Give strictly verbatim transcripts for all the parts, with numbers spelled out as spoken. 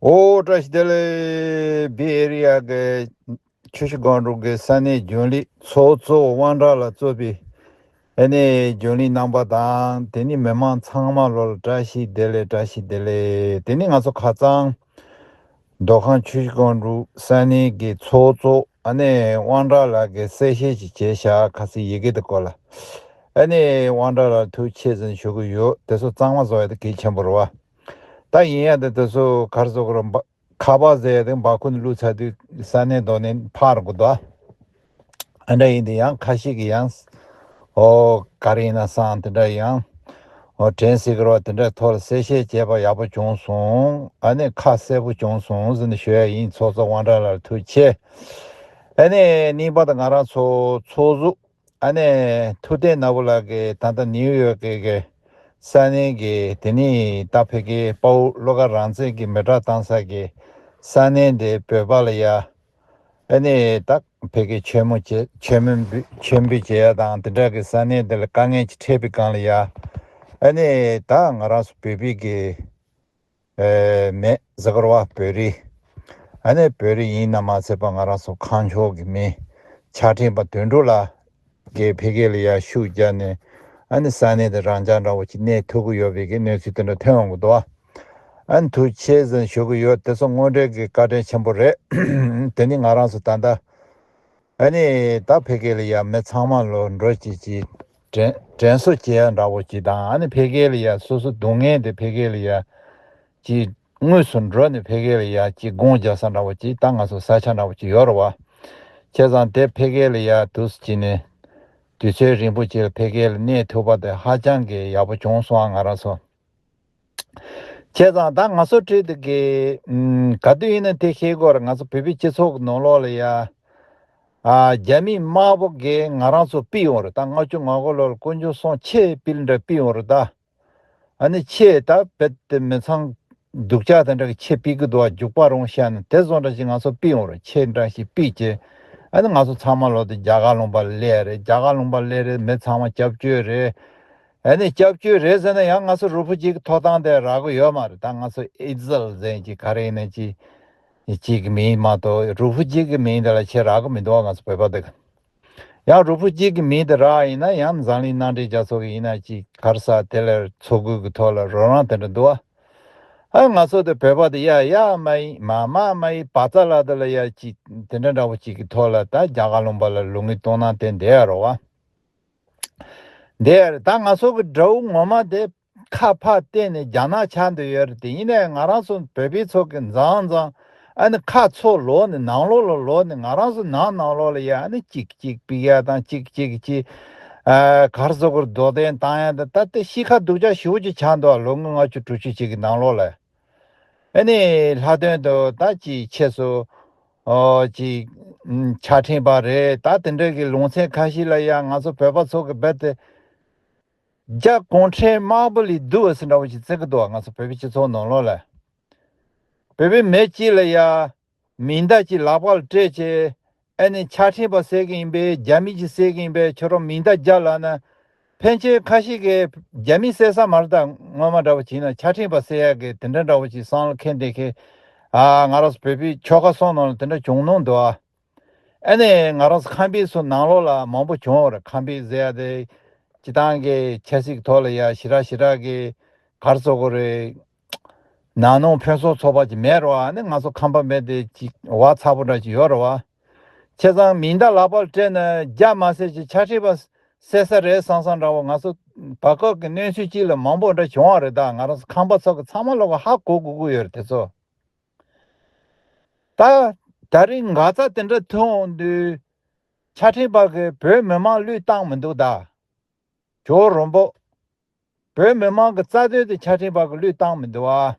ཨོ་བཀྲ་ཤིས་བདེ་ལེགས། བི་ཨེ་རི་ཡ་གི་ཆུ་བཞི་སྒང་དྲུག་གི་ས་གནས་རྒྱུན་ལས་ཚོགས་གཙོ་དབང་གྲགས་ལགས་གཙོས་པའི་ཨ་ནི་རྒྱུན་ལས་རྣམ་པ་དང་དེ་ནི་མི་མང་ཚང་མ་ལོ་ལ་བཀྲ་ཤིས་བདེ་ལེགས། བཀྲ་ཤིས་བདེ་ལེགས། དེ་ནི་ང་ཚོ་ཁ་རྩང་མདོ་ཁམས་ཆུ་བཞི་སྒང་དྲུག་ས་གནས་ཀྱི་ཚོགས་གཙོ་ཨ་ནི་དབང་གྲགས་ལགས་ཀྱིས་གསལ་བཤད་ཅིག་བྱས་ཤག་ཁ་སང་ཡི་གེ་དེ་སྐོར་ལ། ཨ་ནི་དབང་གྲགས་ལགས་ཐུགས་རྗེ་ཆེ་ཟེར་ཞུ་གི་ཡོད། དེ་ཚོ་གཙང་མ་བཟོ་ཡ་དེ་གལ་ཆེན་པོ་རེད་བ། ད་ཡིན་ཡ་དེ་དེ་ཚོ་ག་རེ་ཟེར་དགོས་རེད། འབའ་ཁ་པར་ཟེར་ཡ་དེ་འབའ་ཁུག་ནས་བླུགས་ཚར་དུས་ས་གནས་མདོ་ནས་ཕར་འགྲོ་གི་འདུག་ཨ་འདྲ་ཡིན་དུས་ཡང་ཁ་ཤས་ཀྱིས་ཡང་ཨོ་ག་རེ་ཡིན་ན་བསམ། དེ་འདྲ་ཡང་ཨོ་དྲན་སྲིད་ཀྱི་རེད་བ། དེ་འདྲའི་ཐོག་ལ་གསལ་བཤད་བྱས་པ་ཡག་པོ་བྱུང་སོང་། ཨ་ནི་ཁ་གསལ་པོ་བྱུང་སོང་ཟེར་ནས་ཞུ་ཡ་ཡིན། ཚོགས་གཙོ་དབང་གྲགས་ལགས་ཐུགས་རྗེ་ཆེ། ཨ་ནི་གཉིས་པ་དེ་ང་རང་ཚོ་ཚོགས་གཙོ་ཨ་ནི་ཐུབ་བསྟན་ནོར་བུ་ལགས་ཀྱིས་ད་ལྟ་ནིའུ་ཡོག་གི་གི་ས་གནས་ཀྱི་དེ་ནི་ད་ཕ་གིའི་དཔའ་བོ་བློ་དགའ་རང་བཙན་གྱི་མེ་སྲེག་བཏང་ས་གི་ས་གནས་དེ་བོད་པ་ལ་ཡ་ཨ་ནི་ད་ཕ་གིའི་ཆེན་མོ་བྱེད་ཆེན་མོ་འབུ་ཆེན་པོ་བྱེད་ཡ་དང་དེ་འདྲ་གི་ས་གནས་དེ་ལ་དཀའ་ངལ་ཅིག་འཕྲད་པའི་སྒང་ལ་ཡ་ཨ་ནི་ད་ང་རང་ཚོ་བོད་པའི་གི་ཨེ་མེད་ཟེར་གི་རེད་བ། བོད་རིགས། ཨ་ནི་བོད་རིགས་ཡིན་ན་མ་ཚད་པ་ང་རང་ཚོ་ཁམས་ཕྱོགས་ཀྱི་མི། ཕྱག་ཕྲེང་པ་དོན་གྲུབ་ལགས་ཀྱིས་ཕ་གི་ལ་ཡ་ཤུགས་བརྒྱབ་ནས་ཨ་ནི་ས་གནས་དེ་རང་འཇགས་འདྲ་བོ་ཅིག་གནས་ཐུབ་ཀྱི་ཡོད་པའི་གི་གནས་ཚུལ་དེ་འདྲ་ཐོན་འོང་གི་འདུག་ཨ་ནི་ཐུགས་རྗེ་ཆེ་ཟེར་ཞུ་གི་ཡོད། དེ་ཚོ་དངོས་འབྲེལ་གྱི་བཀའ་དྲིན་ཆེན་པོ་རེད། དེ་ནི་ང་རང་ཚོ་ད་ལྟ་ཨ་ནི་ད་ཕ་གི་ལ་ཡ་མི་ཚང་མ་ལོ་འགྲོ་ཅིག་ཅིག་དྲན་དྲན་གསོ་བྱེད་ཡ་འདྲ་བོ་ཅིག་དང་། ཨ་ནི་ཕ་གི་ལ་ཡ་སོ་སོ་སྡུག་བསྔལ་དེ་ཕ་གི་ལ་ཡ་ཅིག་དངོས་སུ་འགྲོ་ནས་ཕ་གི་ལ་ཡ་ཅིག་སྒོམ་རྒྱག་ས་འདྲ་བོ་ཅིག་ད་ང་ཚོ་ས་ཆ་འདྲ་བོ་ཅིག་ཡོད་རེད་བ། བྱས་ཙང་དེ་ཕ་གི་ལ་ཡ་དུས་སུ་ཅིག་ནས་དུས་ཚོད་རིང་པོ་ཅིག་ལ་ཕ་གི་ལ་གནས་ཐུབ་པ་དེ་ཧ་ཅང་གི་ཡག་པོ་བྱུང་སོང་ཨ། ང་རང་ཚོ། བྱས་ཙང་ད་ང་ཚོ་ཁྲིད་དེ་གི་ཨུམ་ག་དུས་ཡིན་ན་དེ་ཤེས་དགོས་རེད། ང་ཚོ་བོད་པའི་སྤྱི་ཚོགས་ཀྱི་ནང་ལོགས་ལ་ཡ་ཨ་རྒྱ་མི་དམར་པོ་གིས་ང་རང་ཚོ་ཕུད་ཡོང་རེད། ད་ལྔ་བཅུ་ང་དགུ་ལོར་དཀོན་མཆོག་གསུམ་ཆེད་ཕུད་འདྲ་ཕུད་ཡོང་རེད་ད། ཨ་ནི་ཆེད་ད་རྦད་དེ་མི་ཚང་སྡུག་ཅག་དེ་འདྲ་གི་ཆེད་ཕུད་ཀྱི་འདུག་ཨ། རྒྱུག་པ་རུང་བཤད་ན་དེ་བཟོ་འདྲ་ཞིག་ང་ཚོ་ཕུད་ཡོང་རེད། ཆེད་འདྲ་ཞིག་ཕུད་བྱས་ཨ་ནི་ང་ཚོ་ཚང་མ་ལོག་སྟེ་རྒྱ་གར་ལུང་པ་སླེབས་རེད། རྒྱ་གར་ལུང་པ་སླེབས་རེད། མི་ཚང་མ་སྐྱབས་བཅོལ་རེད། ཨ་ནི་སྐྱབས་བཅོལ་རེད་ཟེར་ན་ཡང་ང་ཚོ་རུ་ཕུ་ཇི་གི་ཐོབ་ཐང་དེ་རག་གི་ཡོད་མ་རེད། ད་ང་ཚོ་ཨེ་ཛིལ་ཟེར་གྱི་ག་རེ་ཡིན་ན་ཅི་ཅིག་གི་མིང་མ་གཏོགས་རུ་ཕུ་ཇི་གི་མིང་དེ་ལ་ཆེ་རག་གི་མི་འདུག་ང་ཚོ་བོད་པ་དེ་ག་ཡང་རུ་ཕུ་ཇི་གི་མིང་དེ་རག་ཡིན་ན་ཡང་འཛམ་གླིང་མནའ་འབྲེལ་རྒྱལ་ཚོགས་ཀྱི་ཡིན་ན་ཅིག་ག་རེ་ཟེར་དེ་ལ་ཚོགས་སྐུལ་གྱི་ཐོག་ལ་རོགས་རམ་དེ་འདྲ་འདུག་ཨ། ཨ་ང་ཚོ་དེ་བོད་པ་དེ་ཡ་ཡ་མ་ཡིན་མ་མ་མ་ཡིན་བ་ཙ་ལ་དེ་ལ་ཡ་ཅིག་དེ་འདྲ་འདྲ་བོ་ཅིག་གི་ཐོག་ལ་ད་རྒྱ་གར་ལུང་པ་ལ་ལོ་ངོ་སྟོང་ནང་བསྟན་བསྡད་ཡ་རོགས་ཨ། འདི་ཡ་རེད། ད་ང་ཚོ་གི་དགྲ་བོ་ངོ་མ་དེ་ཁ་ཕར་བལྟས་ནས་རྒྱ་ནག་ཆགས་འདོད་ཡོད་རེད་དེ། ཡིན་ནའི་ང་རང་ཚོ་བོད་པའི་ཚོ་གི་མཛངས་མཛངས་ཨ་ནི་ཁ་ཚོ་ལོག་ནས་ནང་ལོགས་ལ་ལོག་ནས་ང་རང་ཚོ་ནང་ནང་ལོགས་ལ་ཡ་ཨ་ནི་གཅིག་གཅིག་ཕུད་ཡ་དང་གཅིག་གཅིག་གཅིག་ཨ་ག་རེ་ཟེར་དགོས་རེད། རྡོག་གདན་བཏང་ཡ་དང་ད་ལྟ་གཤིས་ཀ་སྡུག་ཅག་ཞེ་པོ་ཅིག་ཆགས་འདུག་ལོ་ངོ་ལྔ་བཅུ་དྲུག་ཅུ་ཅིག་གི་ནང་ལོགས་ལ། ཨ་ནི་ལྷག་དོན་དུ་ད་ཅིག་ཆེད་སུ་ཨོ་ཅིག་ཕྱག་ཕྲེང་པ་རེད། ད་དེ་འདྲ་གི་ལུང་ཚན་ཁ་ཤས་ལ་ཡ་ང་ཚོ་བོད་པ་ཚོ་གི་རྦད་དེ་རྒྱ་གུང་ཁྲན་དམར་པོ་ལས་སྡུག་པ་ཟེར་འདྲ་བོ་ཞིག་བརྩི་གི་འདུག་ང་ཚོ་བོད་པའི་སྤྱི་ཚོགས་ནང་ལོགས་ལ། བོད་པའི་མི་གཅིག་ལ་ཡ་མེ་མདའ་གཅིག་ལག་པ་ལ་སྤྲད་བྱས་ཨ་ནི་ཕྱག་ཕྲེང་པ་བསད་གི་ཡིན་པས། རྒྱ་མི་གཅིག་བསད་གི་ཡིན་པས། ཁྱོད་རང་མེ་མདའ་རྒྱག་ལབ་ན། ཕལ་ཆེར་ཁ་ཤས་ཀྱིས་རྒྱ་མི་བསད་ས་མ་རེད། ད་སྔོན་མ་འདྲ་བོ་བྱས་ན་ཕྱག་ཕྲེང་པ་བསད་ཡག་གི་དེ་འདྲ་འདྲ་བོ་ཅིག་བསམ་བློ་འཁྱེར་བསྡད་མཁན་ཨ་ང་རང་ཚོ་བོད་པའི་ཆོལ་ཁ་གསུམ་ནང་ལ་དེ་འདྲ་བྱུང་མྱོང་འདུག་ཨ། ཨ་ནི་ང་རང་ཚོ་ཁམས་པའི་ཚོ་ནང་ལོགས་ལ་མང་པོ་བྱུང་བ་རེད། ཁམས་པའི་ཟེར་ཡ་དེ་སྤྱི་བཏང་གི་ཆབ་སྲིད་ཀྱི་ཐོག་ལ་ཡ་ཞེ་དྲག་ཞེ་དྲག་གི་ག་རེ་ཟེར་དགོས་རེད། ནང་ནང་ཕན་སོགས་ཚོགས་པ་ཅིག་མེད་རེད་བ། ཨ་ནི་ང་ཚོ་ཁམས་པ་མི་དེ་ཅིག་བག་ཚ་པོ་འདྲ་ཅིག་ཡོད་རེད་བ། བྱས་ཙང་མེ་མདའ་ལག་པར་སྤྲད་ན་རྒྱ་མ་བསད་ཅིག་ཕྱག་ཕྲེང་པ་བསད་ས་རེད་བསམ་བསམ་འདྲ་བོ་ང་ཚོ་བར་སྐབས་ཀྱི་གནས་ཚུལ་ཅིག་ལ་མང་པོ་འདྲ་བྱུང་བ་རེད། ད་ང་རང་ཚོ་ཁམས་པ་ཚོ་གི་ཚང་མ་ལོག་གི་ཧ་གོ་དགོས་ཀྱི་ཡོད་རེད་དེ་ཚོ། ད་ད་རིང་འགག་རྩ་དེ་འདྲ་ཐོན་འོང་དུས་ཕྱག་ཕྲེང་པ་གིས་བོད་མི་མང་བློས་བཏང་མི་འདུག་ད་ཇོ་རོན་པོ། བོད་མི་མང་གི་རྩ་དོན་དེ་ཕྱག་ཕྲེང་པ་གིས་བློས་བཏང་མི་འདུག་ཨ།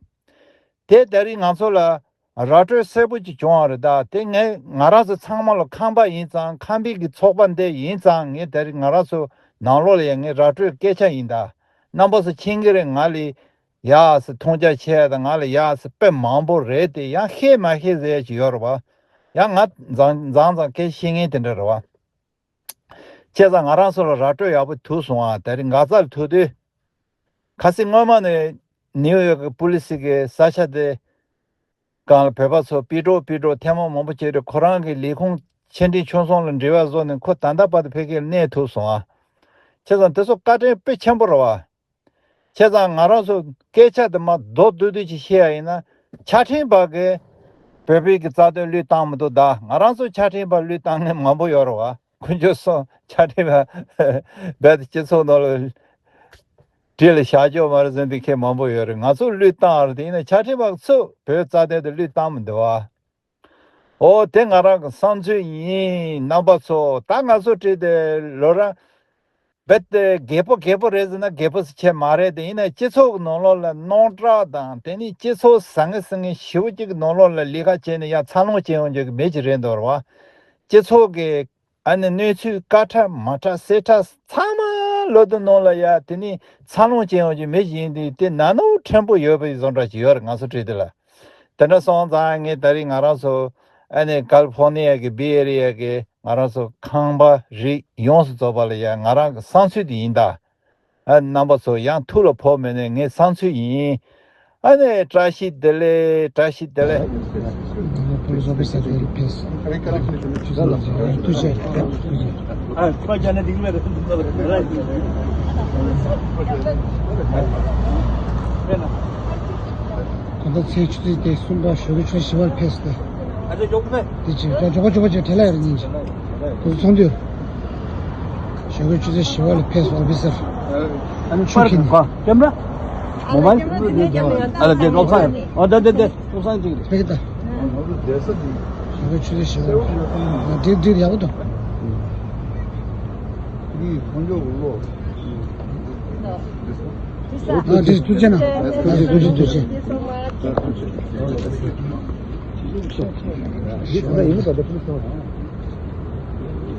དེ་ད་རིང་ང་ཚོ་ལ་ར་སྤྲོད་གསལ་པོ་ཅིག་བྱུང་བ་རེད། ད་དེ་ངས་ང་རང་ཚོ་ཚང་མ་ལ་ཁམས་པ་ཡིན་ཙང་ཁམས་པའི་གི་ཚོགས་པ་འདི་ཡིན་ཙང་ངས་ད་རིང་ང་རང་ཚོ་ནང་ལོགས་ལ་ཡང་ངས་ར་སྤྲོད་སྐད་ཆ་ཡིན། ད་རྣམ་པ་ཚོ་མཁྱེན་གྱི་རེད། ང་ལ་ཡག་སེ་མཐོང་རྒྱ་ཆེ་ཡ་དང་ང་ལ་ཡག་སེ་དཔེ་མང་པོ་རེད་དེ་ཡང་ཤེས་མ་ཤེས་ཟེར་ཡ་ཅིག་ཡོད་རེད་བ། ཡང་ང་མཛངས་མཛངས་མཛངས་སྐད་ཤེས་མཁན་དེ་འདྲ་རེད་བ། བྱས་ཙང་ང་རང་ཚོ་ལ་ར་སྤྲོད་ཡག་པོ་ཐུག་སོང་ཨ། དེ་རིང་འགག་རྩ་ལ་ཐུག་དུས། ཁ་སང་སྔོན་མ་ནས་ནིའུ་ཡོག་གི་པུ་ལི་སི་གི་ས་ཆ་དེ་ སྒང་ལ་བོད་པ་ཚོ་ཕྱིར་འགྲོ་ཕྱིར་འགྲོ་ཐེངས་མ་མང་པོ་བྱས་ཏེ་ཁོ་རང་གི་ལས་ཁུངས་ཆེ་འབྲིང་ཆུང་གསུམ་ལ་འབྲེལ་བ་བཟོས་ནས་ཁོ་ད་ལྟ་བར་དུ་ཕ་གིར་གནས་ཐུབ་སོང་ཨ། བྱས་ཙང་དེ་ཚོ་བཀའ་དྲིན་དཔེ་ཆེན་པོ་རེད་བ། བྱས་ཙང་ང་རང་ཚོ་སྐད་ཆ་དེ་མ་མདོར་བསྡུས་བསྡུས་ཅིག་བཤད་ཡ་ཡིན་ན། ཕྱག་ཕྲེང་བ་གིས་བོད་པའི་གི་རྩ་དོན་བློས་བཏང་མི་འདུག་ད་ང་རང་ཚོ་ཕྱག་ཕྲེང་བ་བློས་བཏང་མཁན་མང་པོ་ཡོད་རེད་བ། དཀོན་མཆོག་གསུམ་ཕྱག་ཕྲེང་བ་རྦད་དེ་སྤྱི་ཚོགས་ནང་ལ་གྲལ་ལ་བཞག་ཆོག་མ་རེད་ཟེར་འདི་མཁན་མང་པོ་ཡོད་རེད། ང་ཚོ་བློས་བཏང་རེད་དེ་ཡིན་ན་ཕྱག་ཕྲེང་བ་ཚོས་བོད་རྩ་དོན་དེ་བློས་བཏང་མི་འདུག་བ། ཨོ་དེ་ང་རང་གི་བསམ་ཚུལ་ཡིན། རྣམ་པ་ཚོ་ད་ང་ཚོ་བྲིས་ཏེ་ལོ་ར་རྦད་དེ་རྒད་པོ་རྒད་པོ་རེད་ཟེར་ན་རྒད་པོ་ཟེར་ཆེ་མ་རེད་དེ་ཡིན་ན་སྤྱི་ཚོགས་ཀྱི་ནང་ལོགས་ལ་རྣམ་གྲངས་དང་དེ་ནི་སྤྱི་ཚོགས་བཟང་ངན་སེང་ངན་ཞེ་པོ་ཅིག་གི་ནང་ལོགས་ལ་ལས་ཀ་བྱས་ནས་ཡང་འཚར་ལོངས་བྱེད་ཡོང་རྒྱུ་གི་མི་ཅིག་རེད་འདུག་ར་བ། སྤྱི་ཚོགས་ཀྱི་ཨ་ནི་གནས་ཚུལ་དཀའ་ཁྲ་མ་ཁྲ་སེ་ཁྲ་ཚང་མ་ལོ་དུ་ནང་ལ་ཡ་དེ་ནི་འཚར་ལོངས་བྱེད་ཡོང་རྒྱུ་མི་ཅིག་ཡིན་དུས་དེ་ན་ནོ་ཕྲན་བུ་ཡོད་པའི་བཟོ་འདྲ་ཅིག་ཡོད་རེད་ང་ཚོ་བྲིས་དེ་ལ། དེ་འདྲ་སོང་ཙང་ངས་ད་རེས་ང་རང་ཚོ་ཨ་ནི་ཀལ་ཕོར་ནི་ཡ་གི་བྷེ་ཨེ་རི་ཡ་གི་ང་རང་ཚོ་ཁང་པ་རིགས་ཡོངས་སུ་རྫོགས་པ་ལ་ཡ་ང་རང་གི་བསམ་ཚུལ་དེ་ཡིན་ད། ཨ་རྣམ་པ་ཚོ་ཡང་ཐུགས་ལ་ཕོག་མེད་ནས་ངའི་བསམ་ཚུལ་ཡིན། ཨ་ནི་བཀྲ་ཤིས་བདེ་ལེགས། བཀྲ་ཤིས་བདེ་ལེགས། Police officer very pissed. ཐུགས་རྗེ་ཆེ། གང་ལྟར་ཚེས་ཆུ་ཚོད་དེ་གསུམ་པ་ཞོགས་ཀྱི་ཆུ་ཚོད་བཞི་པར་ཕེབས་ཏེ། དེ་ཅིག་ད་ཇོ་ཁོ་ཇོ་ཁོ་ཅིག་བྲེལ་ལ་ཡར་ཉིན་ཅིག་ཁོ་ཚོ་ཚོང་དུས། ཞོགས་ཀྱི་ཆུ་ཚོད་བཞི་པ་ལ་ཕེབས་ཨོ་ཕི་སར། ཨ་ནི་ཆུ་ཁྱེར་ནས། ཀེམ་ར། མོ་བལ། ཨ་ལ་དེ་བློ་བཟང་ཡང་ཨ་དེ་དེ་དེ་བློ་བཟང་ཅིག་རེད། ཕེབས་ཀྱི་ད། ཞོགས་ཀྱི་ཆུ་ཚོད་བཞི་པ་ལ་འགྲིག་འགྲིག་ཡག་པོ་འདུག་ཨ་འདི་ཐུགས་རྗེ་གནང་། ཨ་འདི་ཐུགས་རྗེ་ཐུགས་རྗེ།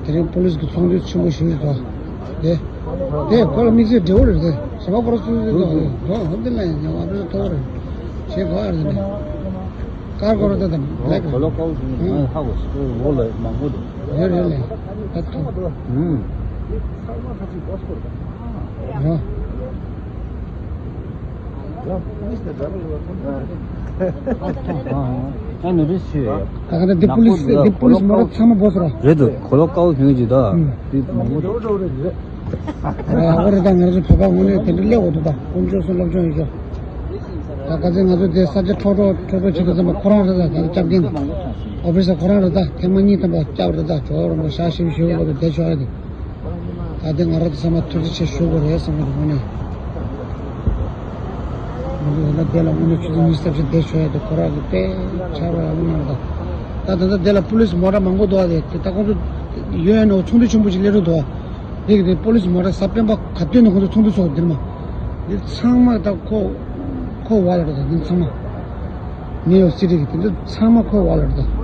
དེ་རིང་པོ་ལིས་ཀྱི་ཚོགས་འདུ་ཆེན་པོ་ཞིག་རེད་དོ། དེ། དེ་ཁོ་ལ་དམིགས་བསལ་འབྲེལ་བ་རེད་དེ། གཞན་པ་ཁོ་ལ་སུ་རེད་དོ། དོ་ཧོ་དེ་ལ་ཡང་ཉེ་བ་དེ་ཐོག་རེད། ཞེས་གོ་ཨ་རེད་དེ། ཀར་ཀོ་ར་ཏ་དང་བྷེ་ལེག་རེད། གོ་ལོ་ཀའོ་ཧྥིང་ཧ་གོ་སི་ལོ་ལ་མང་པོ་འདུག་རེད་རེད་ལེ། ད་ཐུག་ཧུམ། རོ། ཨ་ནི་རི་སི་ཡོད། ད་ག་ད་འདི་པུ་ལིས་འདི་པུ་ལིས་མོ་ར་ཚང་མ་བོས་ར། རེད་འདུག་གོ་ལོ་ཀའོ་ཧྥིང་ཅིག་ད། ཧུམ། འདི་མང་པོ་འདུག་ཨ་རེ་ད་ང་རང་ཚོ་བོད་པ་ངོས་ནས་དེ་འདྲ་སླེབས་འོ་འདུག་ད་དཀོན་མཆོག་གསུམ་སློབ་སྦྱོང་ཡོད་ཤོག་ད་ག་ཚོད་ང་ཚོ་དེ་ས་ཆ་འཕྲོག་འཕྲོག་འཕྲོག་འཕྲོག་བྱེད་དུས་ཙམ་པ་ཁོ་རང་རེད་ད། ད་སྐྱབས་མཁན་ཨོ་ཕི་སར་ཁོ་རང་རེད་ད། ཐེངས་མ་གཉིས་ཐམ་པ་སྐྱབས་རེད་ད། ཇོ་བོ་རིན་པོ་ཆེ་ཞབས་ཞུ་ཞུ་བ་དེ་བསྡད་ཆོག་ཡ་དེ། ད་དེ་ང་རང་ཚོ་ཚང་མ་ཐུགས་རྗེ་ཆེ་ཞུ་དགོས་རེད་བསམ་གི་འདུག་དངོས་གནས། ང་ཚོ་འོ་ན་དེ་ལ་དངོས་གནས་ཆུ་ཚོད་ཉི་ཤུ་རྩ་བཞི་བསྡད་ཆོག་ཡ་དེ་ཁོ་རང་གི་དཔེ་ཆར་པ་ཡག་པོ་གནང་རེད་ད། ད་ད་ལྟ་དེ་ལ་པུ་ལིས་མོ་ཊ་མང་པོ་འདུག་ཨ། དེ་དེ་ད་ཁོང་ཚོ་ཡོད་ཡོད་ནོ་ཚོགས་འདུ་ཆེན་པོ་ཞིག་སླེབས་རེད་འདུག་ཨ། དེ་གི་དེ་པོ་ལིས་མོ་ཊ་གཟའ་སྤེན་པ་ག་དུས་ནས་ཁོང་ཚོ་ཚོགས་འདུ་ཚོགས་འདིར་མ། འདི་ཚང་མ་ད་ཁོ་ཁོ་བ་ལ་རེད་ད། འདི་ཚང་མ་ནིའུ་ཡོག་སི་ཊི་གི་དེ་འདི་ཚང་མ་ཁོ་བ་ལ་རེད་ད།